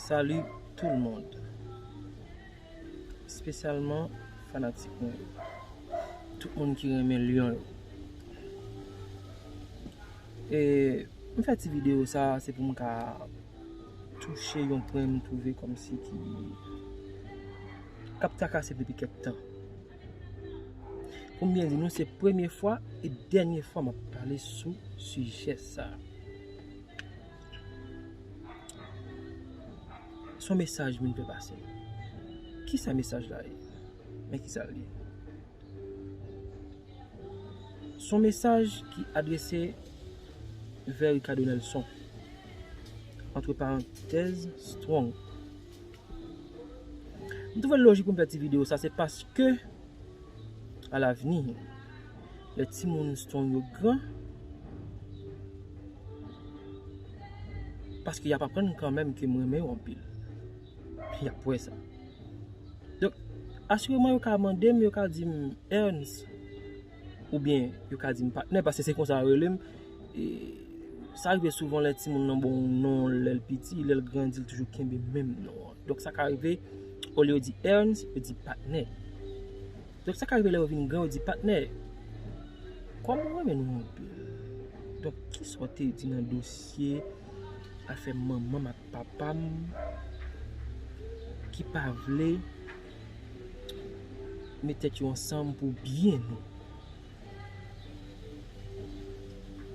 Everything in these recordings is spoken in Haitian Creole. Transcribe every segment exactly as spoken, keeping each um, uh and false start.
Salut tout le monde, espesyalman fanatik mwen yo, tout moun ki renmen Lyon yo. E m fè ti videyo sa, se pou m ka touche yon pwen m twouve kòmsi ki k ap trakase m depi kèk tan. Pou m byen di nou, se premye fwa e dènye fwa m ap pale sou sijè sa. Se yon mesaj m vin fè pase. Kisa mesaj la ye? Men kisa l ye. Se yon mesaj ki adrese vè Ricardo Nelson. Antre parantèz, Strong. M twouve l lojik pou m fè ti videyo sa, se paske alavni, lè timoun Strong yo gran, paske y ap aprann kanmenm ke m renmen yo anpil. Y ap wè sa. Donk, asireman yo ka mande m, yo ka di m, Ernst, oubyen yo ka di m patnè, paske se konsa yo rele m. E sa rive souvan lè timoun nan ba w yon non lè l piti, lè l grandi, l toujou kenbe menm non an. Donk, sa ka rive, olye yo di Ernst, yo di patnè. Donk, sa ka rive lè yo vin gran, yo di patnè, kòm ou renmen nou anpil, donk, kisa w te di nan dosye afè manman m ak papa m ki pa vle met tèt yo ansanm pou byen nou?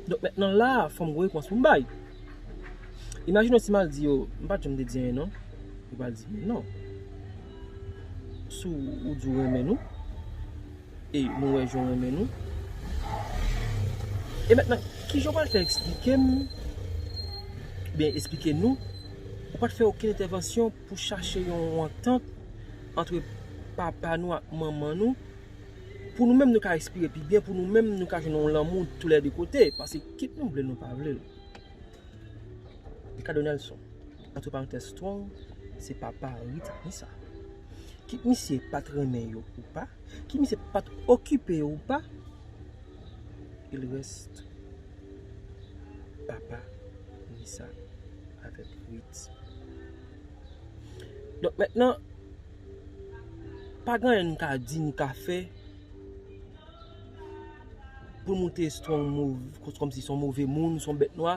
Donk, mentnan la, fò m gen repons pou m bay. Imajine w si m al di yo, m pa t janm te di anyen non. Yo pral di, men non. Si w di w renmen nou, e nou wè jan w renmen nou. E mentnan, kijan w pral fè eksplike m, oubyen eksplike nou, ou pa t fè okenn entèvansyon pou chache yon antant antre papa nou ak manman nou, pou nou menm nou ka respire pi byen, pou nou menm nou ka jwenn yon lanmou tou lè de kote, paske kit nou vle l, nou pa vle l. Ricardo Nelson, antre parantèz Strong, se papa Rita Missa. Kit misye pa t renmen yo ou pa, kit misye pa t okipe yo ou pa, il reste papa Missa avèk Rit. Donk, mentnan, pa gen anyen n ka di, n ka fè pou montre Strong mov-, kòmsi se yon move moun, se yon bèt nwa.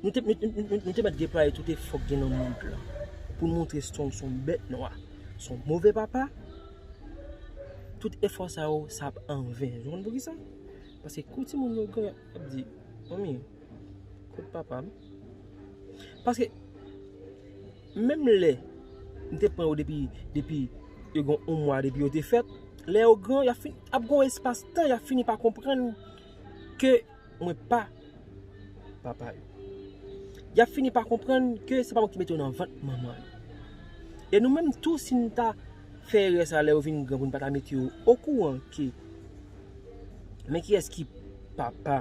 Nou te, nou, nou, nou, nou te mèt deplwaye tout efò k gen nan mond lan pou n montre Strong se yon bèt nwa, se yon move papa. Tout efò sa yo, sa ap anven. Ou konn poukisa? Paske kou timoun yo gran, y ap di, manmi, kot papa m? Paske menm lè m te pran yo depi, depi yo gen yon mwa depi yo te fèt, lè yo gran, y ap fin, ap gen yon espas tan, y ap fini pa konprann ke mwen pa papa yo. Y ap fini pa konprann ke se pa mwen ki mete yo nan vant manman yo. E nou menm tou, si n ta fè erè sa lè yo vin gran pou n pa ta mete yo okouran ke men kiyès ki papa,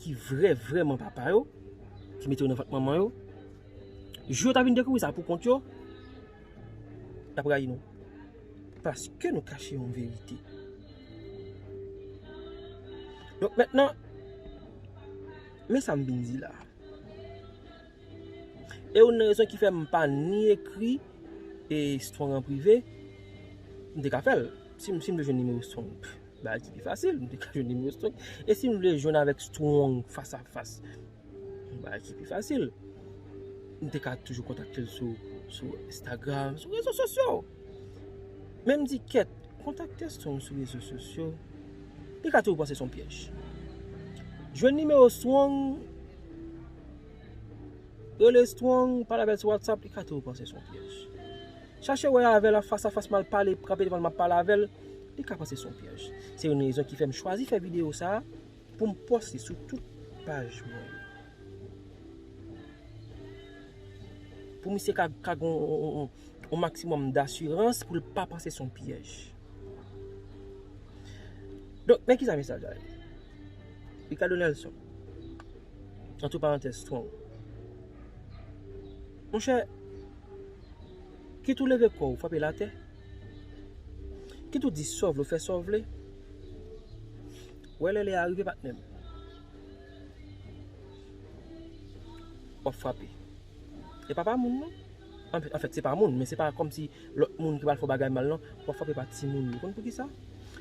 ki vrè, vrèman papa yo, ki mete yo nan vant manman yo, jou yo ta vin dekouvri sa pou kont yo, y ap rayi nou. Paske nou kache yon verite. Donk, mentnan, men sa m vin di la. E youn nan rezon ki fè m pa ni ekri e Strong an prive, m te ka fè l. Si m, si m vle jwenn nimewo Strong, pff, bagay ki pi fasil, m te ka jwenn nimewo Strong. E si m vle jwenn avèk Strong fas a fas, yon bagay ki pi fasil. M te ka toujou kontakte l sou, sou Instagram, sou rezo sosyo. Men m di, kèt, kontakte Strong sou rezo sosyo, li ka toujou panse se yon pyèj. Jwenn nimewo Strong, rele Strong, pale avè l sou WhatsApp, li ka toujou panse se yon pyèj. Chache wè avè l fas a fas, m al pale, kanpe devan l, m ap pale avè l, li ka panse se yon pyèj. Se youn nan rezon ki fè m chwazi fè videyo sa a, pou m pòste sou tout paj mwen yo. Pou misye ka, ka gen yon, yon, yon, yon maksimòm dasirans pou l pa panse se yon pyèj. Donk, men kisa mesaj la ye? Ricardo Nelson, antre parantèz, Strong. Monchè, kit ou leve kò w, frape l atè, kit ou di sa w vle, w fè sa w vle, wè lè lè a rive, patnè m. w ap frape. E pa pa moun non. Anfèt, anfèt, se pa moun, men se pa kòmsi lòt moun ki pral fè w bagay mal non. W ap frape pa timoun yo. Konn poukisa?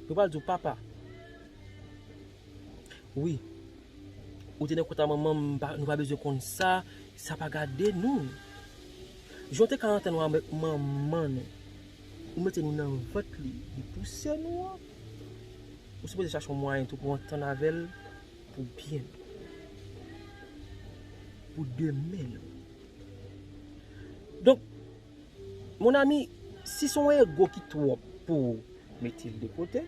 Yo pral di w, papa, wi, ou te nan kont a manman m, nou pa bezwen konn sa, sa pa gade nou. Jan w te ka antann w avèk manman nou, ou mete nou nan vant li, li pouse nou an, ou sipoze chache yon mwayen tou pou w antann avè l pou byen nou, pou demen nou. Donk, mon ami, si se yon ego ki twòp pou w, mete l de kote.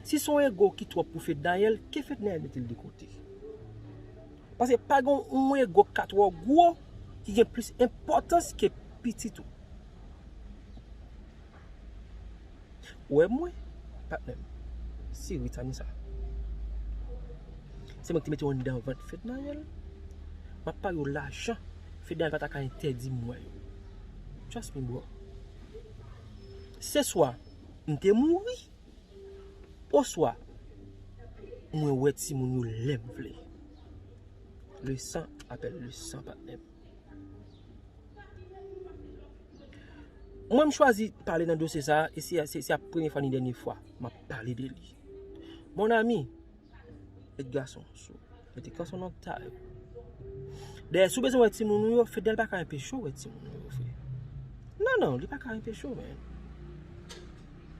Si se yon ego ki twòp pou Fednaelle, ke Fednaelle mete l de kote. Paske pa gen yon ego k ka twò gwo ki gen plis enpòtans ke pitit ou. Ou wè mwen, patnè m, se Ritani sa. Se mwen ki te mete yo anndan vant Fednaelle. M ap pare yo lajan. Fednaelle pa ta ka entèdi m wè yo. Trust me, bro. Se swa m te mouri, oswa mwen wè timoun yo lè m vle. Le sang appelle le sang, patnè m. Mwen, m chwazi pale nan dosye sa a, e se, se, se ap premye fwa ni dènye fwa m ap pale de li. Mon ami, met gason sou, mete kanson nan ta yo. Dayè, si w bezwen wè timoun ou yo, Fednaelle pa ka enpeche w wè timoun ou yo, frè. Non, non, li pa ka enpeche w, man.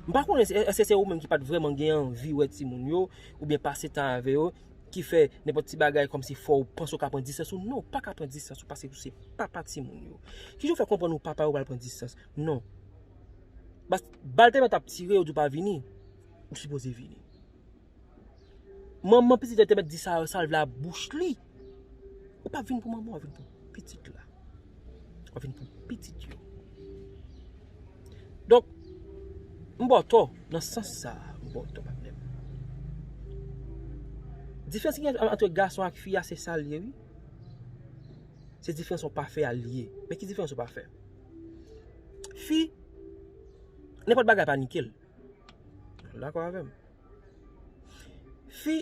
M pa konnen si, èske se ou menm ki pa t vrèman gen anvi wè timoun yo, oubyen pase tan avè yo, ki fè nenpòt ti bagay kòmsi fò w panse w ka pran distans ou. Non, ou pa ka pran distans ou paske ou se papa timoun yo. Kijan w fè konprann ou papa yo pral pran distans? Non. Bas, bal te mèt ap tire, yo di w pa vini, ou sipoze vini. Manman pitit la te mèt di sa, sa l vle a bouch li. Ou pa vin pou manman, w vin pou pitit la. W vin pou pitit yo. Donk, m ba w tò, nan sans sa a, m ba w tò, patnè m. Diferans ki gen ant gason ak fi a, se sa l ye, wi. Se diferans yon pafè a l ye. Men ki diferans yon pafè? Fi, nenpòt bagay panike l. Dakò avè m? Fi,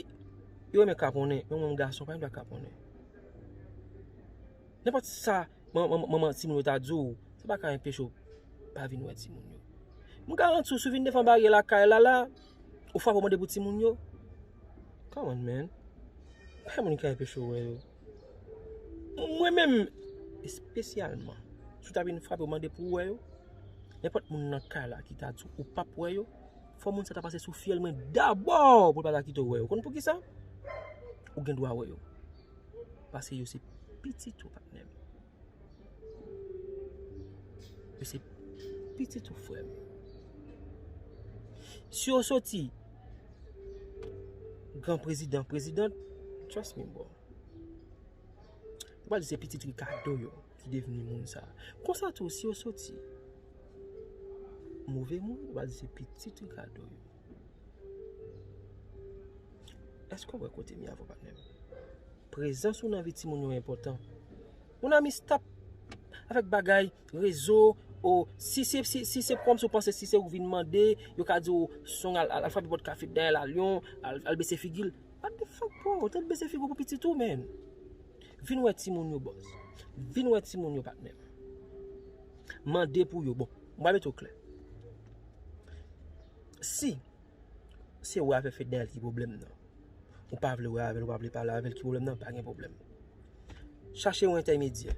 yo renmen kaponnen, men yon gason pa gen dwa kaponnen. Nenpòt sa manman timoun yo ta di w, sa pa ka enpeche w pa vin wè timoun yo. M garanti w, si w vin devan baryè lakay la, la, ou frape, w mande pou timoun yo. Come on, man. Pa gen moun ki ka enpeche w wè yo. Mwen menm, espesyalman, si w ta vin frape, w mande pou w wè yo, nenpòt moun nan kay la ki ta di w ou p ap wè yo, fò moun sa ta pase sou fyèl mwen dabò pou l pa ta kite w wè yo. Konn poukisa? Ou gen dwa wè yo. Paske yo se pitit ou, patnè m. Yo se pitit ou, frè m. Si yo soti gran prezidan, prezidant, trust me, bro. Yo pral di se pitit Ricardo yo ki devni moun sa. Konsa tou, si yo soti move moun, yo pral di se pitit Ricardo yo. Èske w wè kote m ye avè w, patnè m? Prezans ou nan vi timoun yo enpòtan. Mon ami, stop avèk bagay rezo, o, si se, si, si se kòmsi w panse, si se ou vin mande, yo ka di w, song al, al, al frape pòt kafe dèyè la, Lyon, al, al bese figi l. What the fuck, bro? Ou te bese figi w pou pitit ou, man. Vin wè timoun yo, bòs. Vin wè timoun yo, patnè m. Mande pou yo. Bon, m va mete w klè. Si se wè avè Fednaelle ki pwoblèm nan, ou pa vle wè avè l, ou pa vle pale avè l, ki pwoblèm nan, pa gen pwoblèm. Chache yon entèmedyè.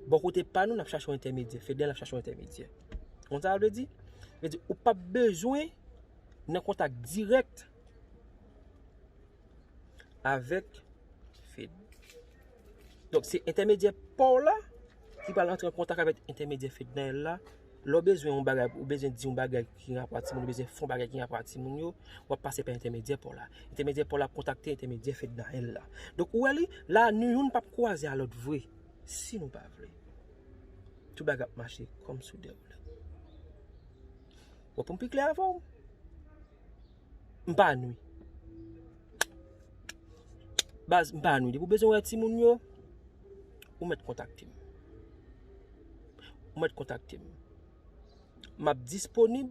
Bò kote pa nou, n ap chache yon entèmedyè. Fednaelle ap chache yon entèmedyè. Konn sa l vle di? Vle di, ou p ap bezwen nan kontak dirèk avèk Fed. Donk, se entèmedyè pa w la ki pral antre an kontak avèk entèmedyè Fednaelle la. Lè w bezwen yon bagay, ou bezwen di yon bagay ki gen rapò a timoun, ou bezwen fè yon bagay ki gen rapò a timoun yo, w ap pase pa entèmedyè pa w la. Entèmedyè pa w la ap kontakte entèmedyè Fednaelle la. Donk, ou wè li, la, nou youn p ap kwaze a lòt vre, si nou pa vle. Tout bagay ap mache kòm sou dèwoule. Bon, pou m pi klè avè w, m pa nwi. Baz, m pa nwi. Depi w bezwen wè timoun yo, ou mèt kontakte m. Ou mèt kontakte m. M ap disponib.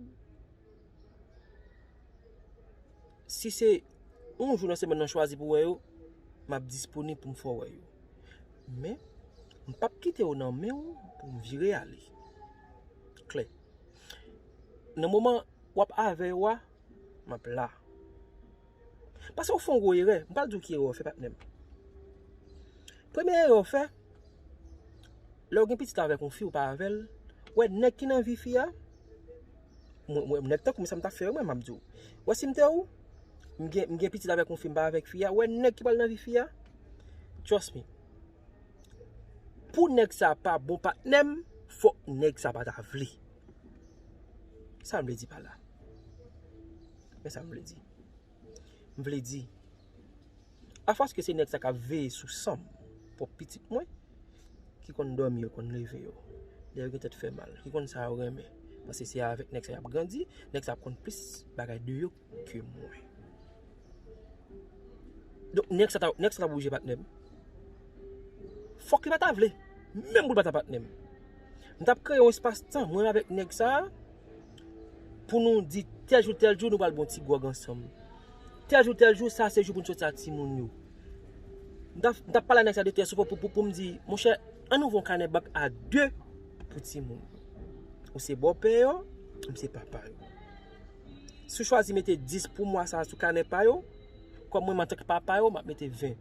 Si se yon jou nan semèn nan chwazi pou wè yo, m ap disponib pou m fè w wè yo. Men, m p ap kite yo nan men w pou m vire ale. Klè. Nan moman w ap avè yo a, m ap la. Paske w fè yon gwo erè. M pral di w ki erè w fè, patnè m. Premye erè w fè, lè w gen pitit avèk yon fi, ou pa avè l, w wè nèg ki nan vi fi a, mwen, mwen, nèg tankou mwen, sa m t ap fè, mwen, m ap di w. W wè si m te ou, m gen, m gen pitit avèk yon fi, m pa avèk fi a, w wè nèg ki pral nan vi fi a, trust me. Pou nèg sa pa bon patnè m, fòk nèg sa pa ta vle. Sa m vle di pa la. Men sa m vle di. M vle di, afòs ke se nèg sa k ap veye sou san m, pwòp pitit mwen, ki konn dòmi yo, konn leve yo, lè yo gen tèt fè mal, ki konn sa yo renmen, paske se avèk nèg sa y ap grandi, nèg sa ap konn plis bagay de yo ke mwen. Donk, nèg sa ta, nèg sa ta oblije patnè m. Fòk li pa ta vle. Menm pou li pa ta patnè m. M t ap kreye yon espas tan, mwen avèk nèg sa a, pou nou di tèl jou, tèl jou, nou pral bon ti gwòg ansanm. Tèl jou, tèl jou, sa se jou pou n soti ak timoun yo. M t ap, m t ap pale a nèg sa de tèl sou pou, pou, pou, pou m di, monchè, ann ouvri yon kanè bank a de pou timoun yo. Ou se bòpè yo, m se papa yo. Si w chwazi mete dis pou mwa sa a sou kanè pa yo, kòm mwen, antanke papa yo, m ap mete ven.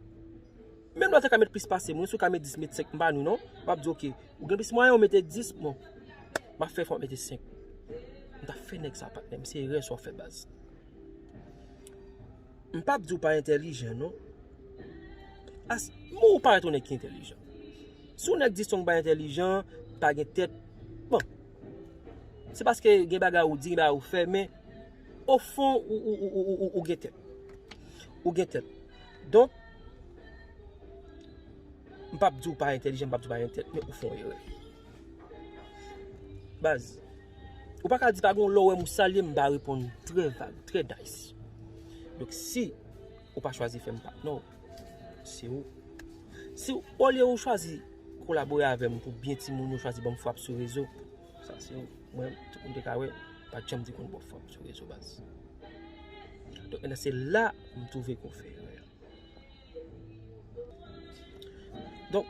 Menm lè w te ka met plis pase m, wi, si w ka met dis, met senk, m pa nou non. M ap di, oke, ou gen plis mwayen, ou mete dis, bon, m ap fè efò, m ap mete senk. M t ap fè nèg sa, patnè m, se erè sa w fè, baz. M p ap di w pa entèlijan, non. As, men ou parèt yon nèg ki entèlijan. Si yon nèg di Strong pa entèlijan, pa gen tèt, bon, se paske gen bagay ou di, gen bagay ou fè, men ofon, ou, ou, ou, ou, ou, ou gen tèt. Ou gen tèt. Donk, m p ap di w pa entèlijan, m p ap di w pa gen tèt, men ou fè yon erè. Baz, ou pa ka di pa gen yon lè w wè m ou salye m, m pa reponn trè vag, trè nice. Donk, si ou pa chwazi fè m patnè w, se ou. Si olye ou chwazi kolabore avè m pou byen timoun yo, chwazi ban m frap sou rezo, sa se ou. Mwen, tout moun te ka wè, m pa t janm di konn ban m frap sou rezo, baz. Donk, nan se la m twouve ke w fè erè. Donk,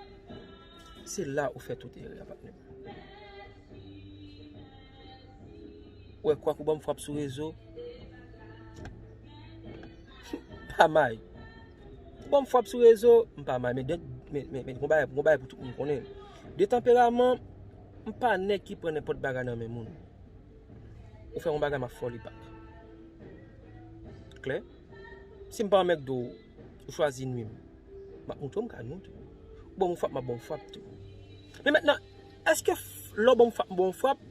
se la ou fè tout erè a, patnè m. Ou wè, kwak ou ban m frap sou rezo, pa may. Ou ban m frap sou rezo, m pa may. Men, men, men, men, gon bagay, gon bagay pou tout moun konnen. De tanperaman, m pa nèg ki pran nenpòt bagay nan men moun. Ou fè yon bagay, m ap fè w li back. Klè? Si m pa anmègde w, ou chwazi nwi m, m ap montre w, m ka nwi w tou. Ou ban m yon frap, m ap ba w yon frap tou. Men mentnan, èske f-, lè w ban m frap, m ba w yon frap,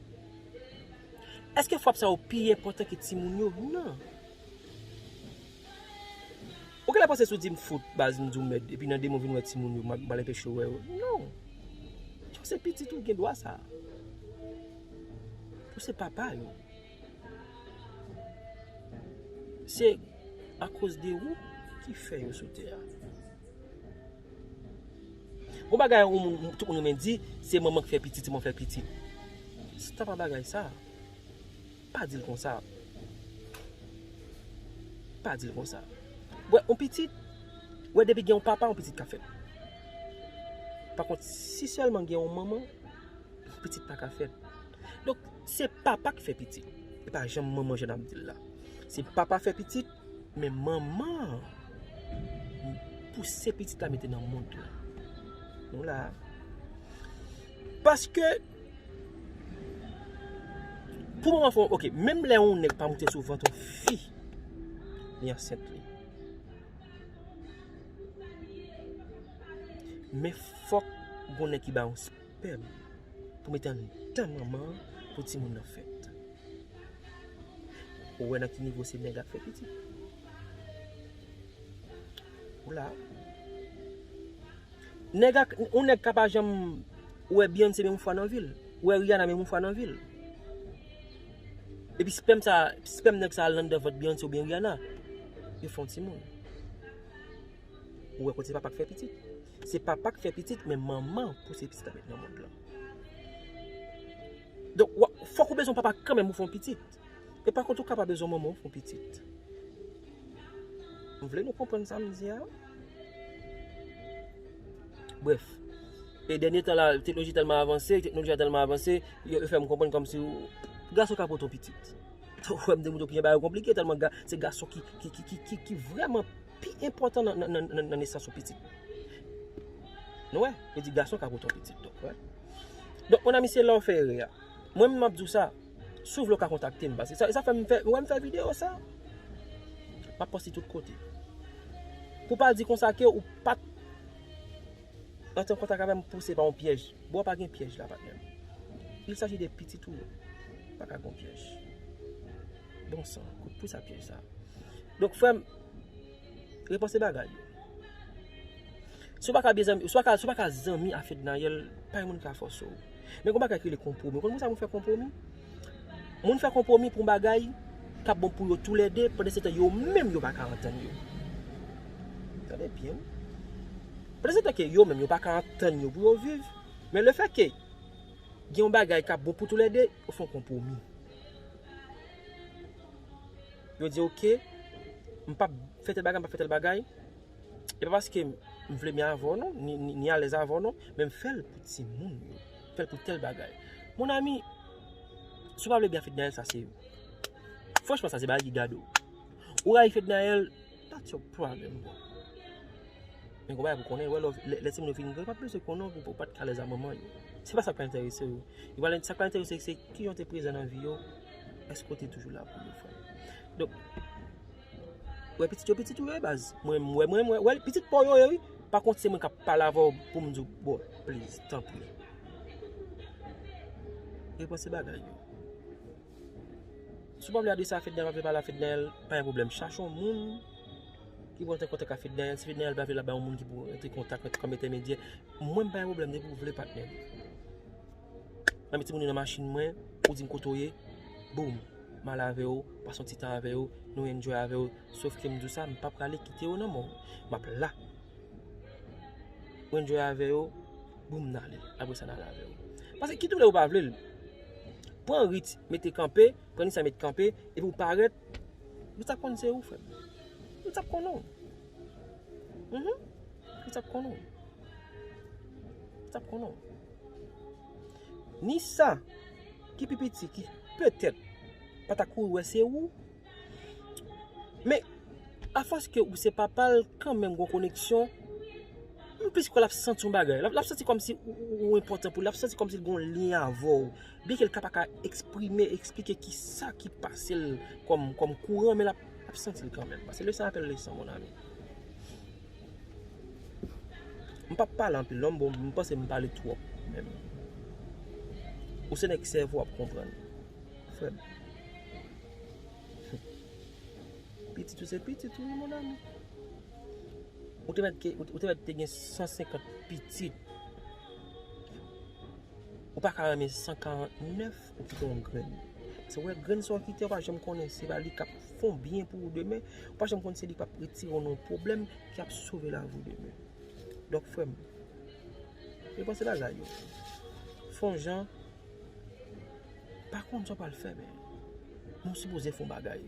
èske frap sa yo pi enpòtan ke timoun yo? Non. Ou genlè panse si w di m fout, baz, m di w mèd, epi nan de mwa w vin wè timoun yo, m ap, m al anpeche w wè yo. Non. Ou se pitit ou, gen dwa sa. Ou se papa yo. Se akoz de ou ki fè yo sou tè a. Gon bagay yon moun, tout moun renmen di, se manman k fè pitit, se manman k fè pitit. Se pa bagay sa. Pa di l konsa. Pa di l konsa. Wè, yon pitit, wè, depi gen yon papa, yon pitit ka fèt. Pa kont, si sèlman gen yon manman, pitit pa ka fèt. Donk, se papa k fè pitit. E pa janm manman jan n ap di l la. Se papa fè pitit, men manman pouse pitit la mete nan mond la. Nou la. Paske, pou manman fè, oke, menm lè yon nèg pa moute sou vant yon fi, li ansent li. Men fòk gon nèg ki ba yon pèm pou mete anndan manman an pou timoun nan fèt. Ou wè nan ki nivo se nèg la k fè pitit. Ou la. Nèg ak, yon nèg ka pa janm wè Beyoncé menm fwa nan vi l. Wè Rihanna menm fwa nan vi l. Epi spèm sa, spèm nèg sa al anndan vant Beyoncé oubyen Rihanna. Yo fè yon timoun. Ou wè kote papa k fè pitit. Se papa k fè pitit, men manman pouse pitit la met nan mond lan. Donk, w ap, fòk ou bezwen papa kanmenm pou fè yon pitit. E pa kont ou ka pa bezwen manman pou fè yon pitit. M vle nou konprann sa m di a. Brèf. E dènye tan la, teknoloji tèlman avanse, teknoloji a tèlman avanse, yo, yo fè m konprann kòmsi w, gason ka pote yon pitit. Ou wè m te montre w kijan bagay yo konplike, tèlman ga, se gason ki, ki, ki, ki, ki, ki vrèman pi enpòtan nan, nan, nan, nan, nan nesans yon pitit. Nou wè, yo di gason ka pote yon pitit, donk, wè. Donk, mon ami, se la w fè erè a. Mwen menm, m ap di w sa, si w vle w ka kontakte m, paske sa, sa fè m fè, ou wè m fè videyo sa, m ap poste tout kote. Pou pa di konsa ke ou pa t antre an kontak avè m pou se pa yon pyèj. Bò pa gen pyèj la, patnè m. Il s'agit de pitit ou yo. Pa ka gen pyèj. Bon sang, kout pou sa pyèj sa. Donk, frè m, repanse bagay yo. Si w pa ka byen zanmi, si w pa ka, si w pa ka zanmi a Fednaelle, pa gen moun ka fòse w. Men gon bagay ki rele konpwomi. Ou konn konsa moun fè konpwomi? Moun fè konpwomi pou yon bagay k ap bon pou yo toulède, pandan se tan yo menm yo pa ka antann yo. Tande byen. Pandan se tan ke yo menm yo pa ka antann yo pou yo viv, men lefètke gen yon bagay k ap bon pou toulède, yo fè yon konpwomi. Yo di, "Oke, m p ap fè tèl bagay, m p ap fè tèl bagay." E pa paske m vle byen avè w non, ni, ni, ni alèz avè w non, men m fè l pou timoun yo. M fè l pou tèl bagay. Mon ami, si w pa vle byen a Fednaelle, sa se, franchman, sa se bagay ki gade w. Ou rayi Fednaelle, that's your problem, bro. Men gon bagay pou konnen, wè, lè, lè timoun yo vin gran, yo pa bezwen konnen w pou, pou w pa t ka alèz a manman yo. Se pa sa k pral enterese yo. Yo pral, sa k pral enterese yo, se kijan w te prezan nan vi yo, èske w te toujou la pou yo, frè. Donk, wè pitit yo, pitit ou yo, baz. Mwen, mwen, mwen, mwen, wè, pitit pa w yo ye, wi. Pa kont se mwen k ap pale avè w pou m di w, bro, please, tanpri. Repanse bagay yo. Si w pa vle adrese a Fednaelle, pa vle pale a Fednaelle, pa gen pwoblèm. Chache yon moun ki pou antre kontak a Fednaelle. Si Fednaelle pa vle l ap bay yon moun ki pou antre kontak kòm entèmedyè, mwen m pa gen pwoblèm depi w vle, patnè m. Mwen met timoun yo nan machin mwen, ou di m kote w ye, boum, m al avè w, pase yon ti tan avè w, nou enjoy avè w. Sòf ke m di w sa, m pa prale kite w nan men w. M ap la. Ou enjoy avè yo, boum, n ale. Apre sa, n ale avè yo. Paske kit ou vle ou pa vle l, pran Rit, mete kanpe, pran Nisa, mete kanpe, epi ou parèt, yo t ap konn se ou, frè m. Yo t ap konnen w. Mhm. Yo t ap konnen w. Yo t ap konnen w. Nisa, ki pi piti, ki petèt pa ta kouri wè se ou, men afòs ke ou se papa l, kanmenm gon koneksyon, m plis kwè l ap santi yon bagay. L ap, l ap santi kòmsi ou, ou, ou enpòtan pou li, l ap santi kòmsi l gon lyen avè w. Byenke l ka pa ka eksprime, eksplike kisa ki pase l kòm, kòm kouran, men l ap, l ap santi l kanmenm. Paske le sang appelle le sang, mon ami. M p ap pale anpil non, bon, m panse m pale twòp menm. Ou se nèg sèvo w ap konprann. Frè m. Pitit ou se pitit ou, wi, mon ami. Ou te mèt ke, ou, ou te mèt te gen san senkant pitit. Ou pa ka renmen san karant nèf, ou kite yon grenn. Paske w wè grenn sa w kite, ou pa janm konnen se pa li k ap fè yon byen pou ou demen. Ou pa janm konn se li k ap retire w nan yon pwoblèm, ki ap sove lavi w demen. Donk, frè m, repanse bagay yo. Fè yon jan, pa konn sa w pral fè, men, men w sipoze fè yon bagay.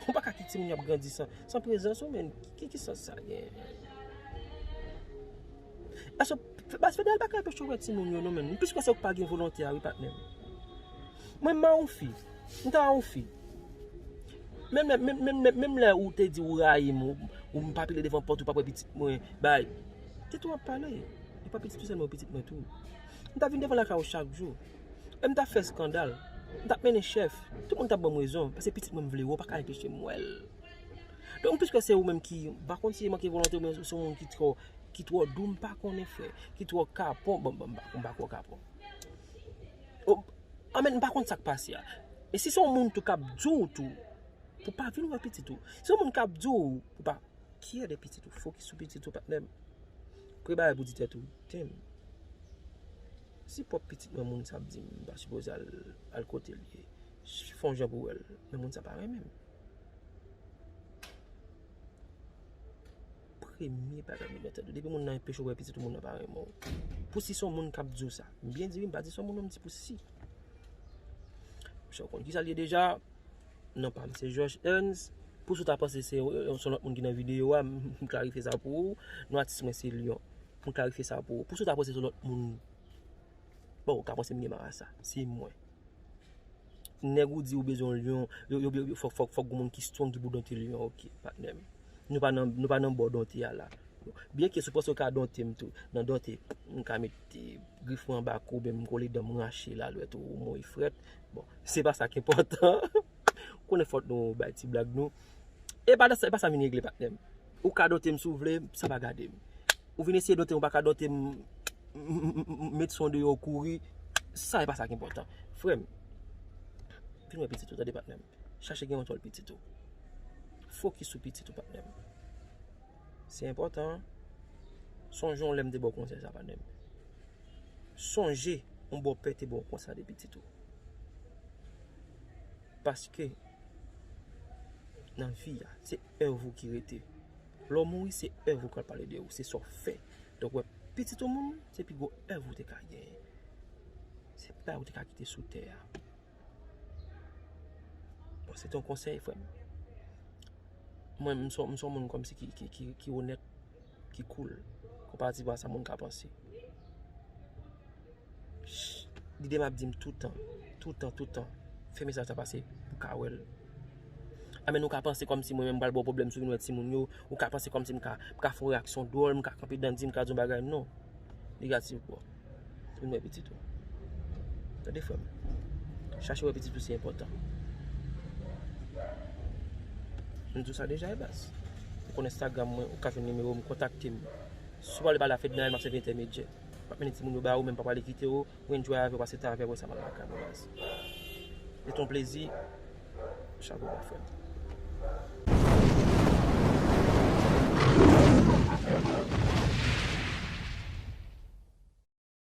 Ou pa ka kite timoun yo ap grandi san, san prezans ou, men. Ki, ki sans sa gen? Èske, baz, Fednaelle pa ka anpeche w wè timoun yo non, men. M plis kwè se ou k pa gen volonte a, wi, patnè m. Mwen, m a yon fi. M ta yon fi. Menm lè, menm, menm, menm, menm lè ou te di ou rayi m, ou, ou m pa pile devan pòt, ou p ap wè pitit mwen, bay. Se tou w ap pale. E pa pitit ou sèlman, pitit mwen tou. M t ap vin devan lakay ou chak jou. E m t ap fè eskandal. M t ap mennen chèf. Tout moun t ap ban m rezon. Paske pitit mwen m vle wè, ou pa ka anpeche m wè l. Donk, m plis kwè se ou menm ki, m pa konn si se manke volonte oubyen se yon moun ki twò, ki twò dou, m pa konnen, frè. Ki twò kapon. Bon, bon, m pa, m pa kwè w kapon. O, anmèd, m pa konn sa k pase a. E si se yon moun tou k ap di w tou, pou pa vin wè pitit ou. Si se yon moun k ap di w pou pa kyè de pitit ou, fokis sou pitit ou, patnè m. Prepare pou di tèt ou, "Damn. Si pwòp pitit mwen moun sa ap di m, m pa sipoze al, al kote l ye. Fè yon jan pou wè l. Men moun sa pa renmen m." Premye bagay m met nan tèt ou. Depi moun nan anpeche w wè pitit ou, moun nan pa renmen w. Pou si se yon moun k ap di w sa. M byen di wi, m pa di se yon moun non, m di pou si. Mesye, w konn kisa l ye deja. Non pa m se George Ernst. Pou si w ta panse se yon, se yon lòt moun ki nan videyo a, m, m klarifye sa pou ou. Non atis mwen se Lion. Mwen klarifye sa pou ou. Pou sa w ta panse se lòt moun. Bon, ou ka panse m gen marasa. Se mwen. Nèg ou di ou bezwen yon lyon, yo, yo, yo, fòk, fòk, fòk gen moun ki strong ki pou donte lyon, ok, patnè m. Nou pa nan, nou pa nan bò donte a la. Byenke si w panse w ka donte m tou, nan donte, m ka met grif mwen anba kou, oubyen m kole dan m rache la, lwèt ou mouri frèt. Bon, se pa sa ki enpòtan. Konnen fòt nou bay ti blag nou. E pa sa, e pa sa vin regle, patnè m. Ou ka donte m si w vle, sa pa gade m. Ou vin eseye donte m, ou pa ka donte m, m, m, m, m, met son deyò w kouri, sa e pa sa ki enpòtan. Frè m, vin wè pitit ou, tande patnè m. Chache gen yon tòl pitit ou. Fokis sou pitit ou, patnè m. Se enpòtan. Sonje yon lè m te ba w konsèy sa, patnè m. Sonje yon bòpè te ba w konsèy de pitit ou. Paske nan vi a, se èv ou ki rete. Lè w mouri, se èv ou k al pale de ou, se sa w fè. Donk, wè, pitit yon moun, se pi gwo èv ou te ka genyen. Se pa ou te ka kite sou tè a. Bon, se te yon konsèy, frè m. Mwen, m se, m se yon moun kòmsi ki, ki, ki, ki onèt, ki cool, konparativman a sa moun ka panse. Lide m ap di m toutan, toutan, toutan, fè mesaj sa pase pou w ka wè l. Amèn, ou ka panse kòmsi mwen menm m pral ba w pwoblèm si w vin wè timoun yo, ou ka panse kòmsi m ka, m ka fè yon reyaksyon dwòl, m ka kanpe dan di m, m ka di yon bagay, non. Negatif, bro. Vin wè pitit ou. Tande, frè m. Chache wè pitit ou, se enpòtan. M di w sa deja, e baz. Ou konn Instagram mwen, ou ka jwenn nimewo m, kontakte m. Si w pale pale a Fednaelle, m ap sèvi entèmedyè. M ap mennen timoun yo ba ou, men m p ap ale kite w, ou enjoy avè w, pase tan avè w, sa m al lakay mwen, baz. Se te yon plezi. Chapo ba, frè m.